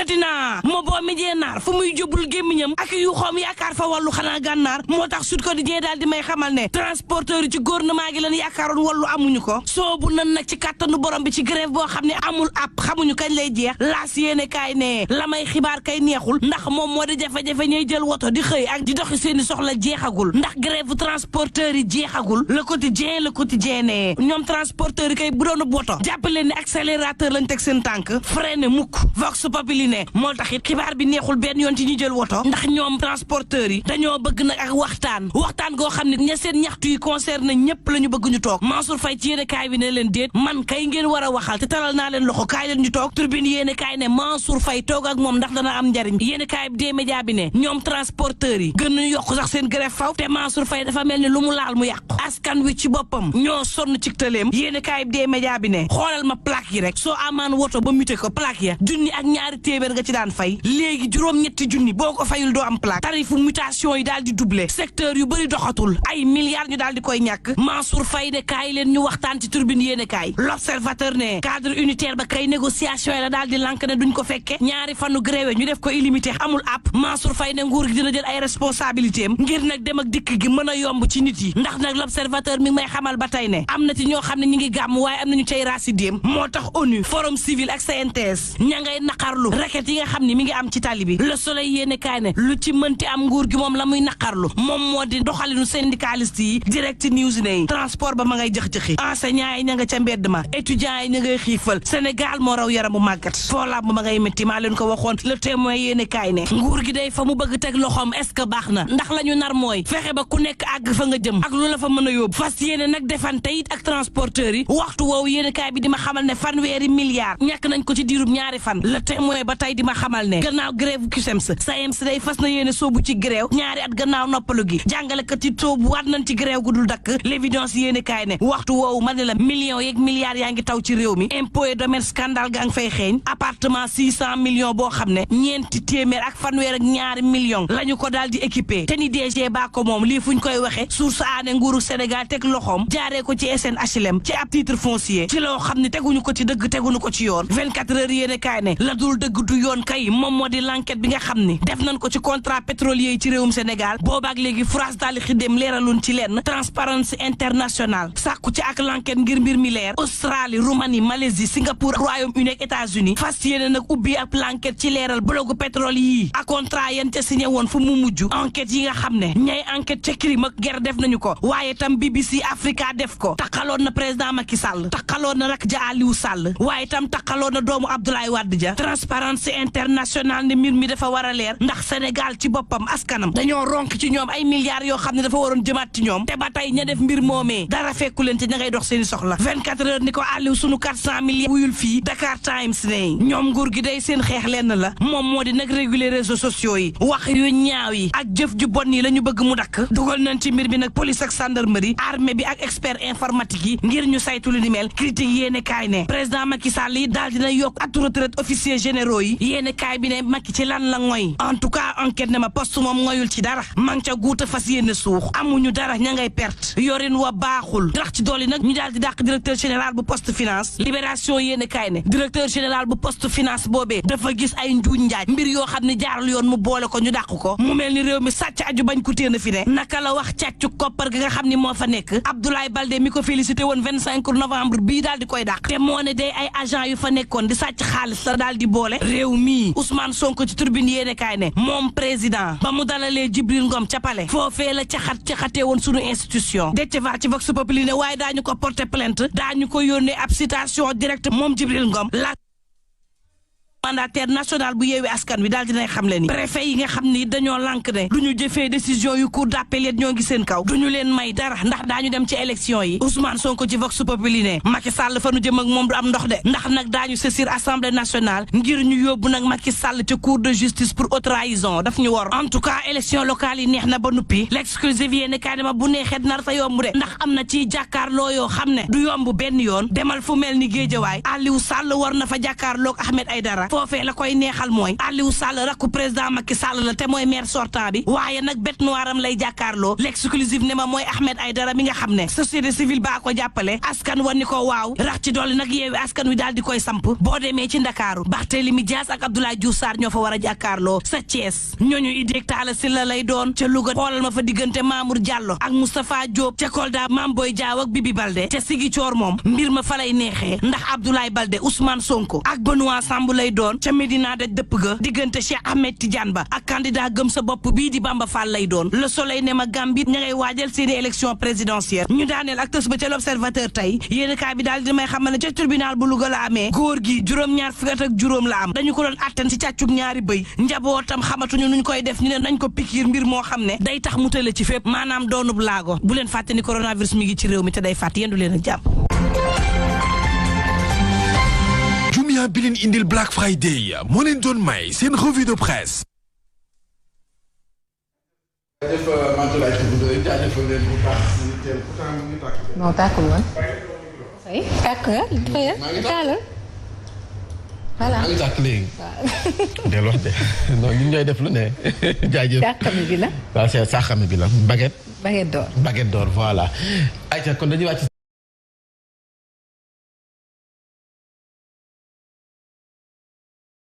Quotidien moo boo mijee naar fu muy jubul gémmiñam ak yu xoom yaakaar fa wàllu xanaa gànnaar moo tax Sud Quotidien daal di may xamal ne transporteur yi ci gouvernement gi lan yaakaaroon wàllu amuñu ko soobu nan nag ci kàttanu borom bi ci grève boo xam ne amul ab xamuñu kañ lay jeex laas yéene kaay ne la may xibaar kay neexul ndax moom moo di jafe-jafe ñuy jël woto di xëy ak di doxi seeni soxla jeexagul ndax grève transporteur yi jeexagul le quotidien ne ñoom transporteur yi kay bu doon woto jàppale ne accélérateur lañ teg seen tànk freiné mukk vox populi ne moo tax it xibaar bi neexul benn yoon ci ñi jël woto ndax ñoom transporteurs yi dañoo bëgg nag ak waxtaan goo xam ne ña seen ñaxtu yi concerne ñëpp la ñu bëgg ñu toog Mansour Faye ci yéene kaay bi ne leen déet man kay ngeen war a waxal te talal naa leen loxo kaay leen ñu toog Tribune yéene kaay ne Mansour Faye toog ak moom ndax dana am njariñ yéene kaay bi des médias bi ne ñoom transporteurs yi gën ñu yokk sax seen grève faw te Mansour Faye dafa mel ni lu mu laal mu yàqu askan wi ci boppam ñoo sonn ci tëleem yéene kaay bi des médias bi ne xoolal ma plaque yi rek soo amaan woto ba muté ko plaque ya junni ak ñaari téeméer nga ci daan fay léegi juróom-ñetti junni boo ko fayul doo am plaque tarifu mutation yi daal di doublé secteur yu bëri doxatul ay milliards ñu daal di koy ñàkk Mansour Faye de kaay leen ñu waxtaan ci Tribune yéene kaay L'Observateur ne cadre unitaire ba kay négociation yi la daal di lank ne duñ ko fekke ñaari fanu gréwe ñu def ko illimité amul app Mansour Faye ne nguur gi dina jël ay responsabilité am ngir nag dem ak dikk gi mën a yomb ci nit yi ndax nag L'Observateur mi ngi may xamal ba tey ne am na ci ñoo xam ne ñi ngi gàmm waaye am nañu cay rasidiem moo tax ONU Forum Civil ak CNTS ña ngay naqarlu requête yi nga xam ne mi ngi am ci tali bi Le Soleil yéene kaay ne lu ci mënti am nguur gi moom la muy naqarlu moom moo di doxalinu syndicaliste yi Direct News ne transport ba ma ngay jëx-jëxi enseignants yi ña nga ca mbedd ma étudiants yi ña ngay xiifal Sénégal moo raw yaramu màggat foolaab ba ma ngay métti maa leen ko waxoon Le Témoin yéene kaay ne nguur gi day fa mu bëgg teg loxoom est-ce que baax na ndax la ñu nar mooy fexe ba ku nekk àgg fa nga jëm ak lu la fa mën a yóbbu fas yéene nag defante it ak transporteurs yi waxtu woowu yéene kaay bi di ma xamal ne fanweeri milliards ñàkk nañ ko ci diirub ñaari fan Le Témoin ba tey di ma xamal ne gannaaw grève CUSEMS SAEMS day fas na yéene soobu ci grève ñaari at gannaaw noppalu gi jàngalekat yi soobu waat nañ ci grève gu dul dakk L'Évidence yéene kaay ne waxtu woowu ma ne la millions yeeg milliards yaa ngi taw ci réew mi impôt et domaine scandale gaa ngi fay xeeñ appartement 600 millions boo xam ne ñeenti téeméer ak fanweer ak ñaari millions la ñu ko daal di équipé te ni DG baa ko moom lii fuñ koy waxe source aane nguuru Sénégal teg loxoom jaaree ko ci SNHLM ci ab titre foncier ci loo xam ne teguñu ko ci dëgg teguñu ko ci yoon 24 heures yéene kaay ne la dul dëgg du yoon kay moom moo di l'enquête bi nga xam ni def nañ ko ci contrat pétrolier yi ci réewum Sénégal boobaak léegi France daal di xiddeem leeralun ci lenn Transparency International sàkku ci ak l'enquête ngir mbir mi leer Australie Roumanie Malaisie Singapour Royaume-Uni ak États-Unis fas yéene nag ubbi ab l'enquête ci leeral blogu pétrole yii ak contrat yan ca signé woon fu mu mujj enquête yi nga xam ne ñay enquête ca crime ak guerre def nañu ko waaye tam BBC Africa def ko taxaloon na président Macky Sall taxaloon na rak ja Aliou Sall waaye tam taxaloon na doomu Abdoulaye Wade ja Transparency International ne mbir mi dafa war a leer ndax Sénégal ci boppam askanam dañoo ronk ci ñoom ay milliards yoo xam ne dafa waroon jëmaat ci ñoom te ba tey ña def mbir moomee dara fekku leen ci ña ngay dox seeni soxla 24 heures ni ko Aliou sunu 400 milliards wuyul fii Dakar Times ne ñoom nguur gi day seen xeex lenn la moom moo di nag réguler réseaux sociaux yi wax yu ñaaw yi ak jëf ju bon yi la ñu bëgg mu dakk dugal nañ ci mbir bi nag police ak gendarmerie armée bi ak expert informatique yi ngir ñu saytu lu ni mel critique yéene kaay ne président Macky Sall yi daal dina yokk atu retraite officiers généraux yi yéene kaay bi ne Macky ci lan la ngoy en tout cas enquête ne ma poste moom ngoyul ci dara man ca guuta fas yéene suux amuñu dara ña ngay perte yorin wa baaxul ndax ci dool yi nag ñu daal di dàq directeur général bu poste finance libération yéene kaay ne directeur général bu poste finance boobee dafa gis ay njuuñ njaaj mbir yoo xam ne jaarul yoon mu boole ko ñu dàq ko mu mel ni réew mi sàcc aju bañ ku téen a fi ne naka la wax càccu koppar gi nga xam ni moo fa nekk Abdoulaye Baldé mi ko félicité woon 25 novembre bii daal di koy dàq te moo ne day ay agent yu fa nekkoon di sàcc xaalis la daal di boole réew mii Ousmane Sonko ci tribune yéene kaay ne moom président ba mu dalalee Djibril Ngom ca Palais foofee la caxatee woon sunu institution Déthié Fall ci Vox Populi ne waaye daañu ko porter plainte daañu ko yónnee ab citation directe moom Djibril Ngom la mandataire national bu yeewi askan wi daal dinay xam le ni préfet yi nga xam ni dañoo lànk ne du ñu jëfee décision yu cour d'appel yi ñoo ngi seen kaw du ñu leen may dara ndax daañu dem ci élection yi Ousmane Sonko ci Vox Populi ne Macky Sall fa nu jëm ak moom du am ndox de ndax nag daañu saisir assemblée nationale ngir ñu yóbbu nag Macky Sall ci cour de justice pour haute trahison daf ñu wor en tout cas élection locale yi neex na ba nuppi l'exclusive yéene kaay dama bu neexee nar fa yomb de ndax am na ci jàkkaarloo yoo xam ne du yomb benn yoon demal fu mel ni Géejawaay Aliou Sall war na fa jàkkaarloog Ahmed Aïdara foofee la koy neexal mooy Aliou Sall rakku président Macky Sall la te mooy maire sortant bi waaye nag bête noire am lay jàkkaarloo l'exclusive ne ma mooy Ahmed Aïdara mi nga xam ne société civile baa ko jàppale askan wa ni ko waaw rax ci dolli nag yeewi askan wi daal di koy samp boo demee ci Ndakaaru Barthélémy Dias ak Abdoulaye Diouf Sarr ñoo fa war a jàkkaarloo sa Thiès ñooñu Idriss Talla Sylla lay doon ca Louga xoolal ma fa diggante Mamour Diallo ak Moustapha Diop ca Kolda Mame Boye Diao ak Bibi Baldé ca Ziguinchor moom mbir ma fa lay neexee ndax Abdoulaye Baldé Ousmane Sonko ak Benoît Sambou lay doon ca Médina daj dëpp ga diggante Cheikh Ahmed Tidiane Ba ak candidat gëm sa bopp bii di Bamba Fall lay doon Le Soleil ne ma Gambie ña ngay waajal seeni élection présidentielle ñu daaneel ak tës ba ca L'Observateur tey yéen kaay bi daal di may xamal ne ca tribunal bu Louga la amee góor gi juróom-ñaar fukki at ak juróom la am dañu ko doon atten ci càccug ñaari bëy njabootam xamatuñu nuñ koy def ñu ne nañ ko pikiir mbir moo xam ne day tax mu tële ci fépp maanaam doonub laago bu leen fàtte ni coronavirus mi ngi ci réew mi te day fàtte yendu leen ak jàmm. Jumia bi leen indil Black Friday moo leen doon may seen revue de presse. non tàkkul woon. ay tàkk nga taalal. voilà maa ngi tàkk léegi. waaw. del wax de non ñun ñooy def lu ne jaajëf. sàqami bi la. waaw c'est sàqami bi la baguette. baguette d'or. baguette d'or voilà. ayca kon dañuy wàcc.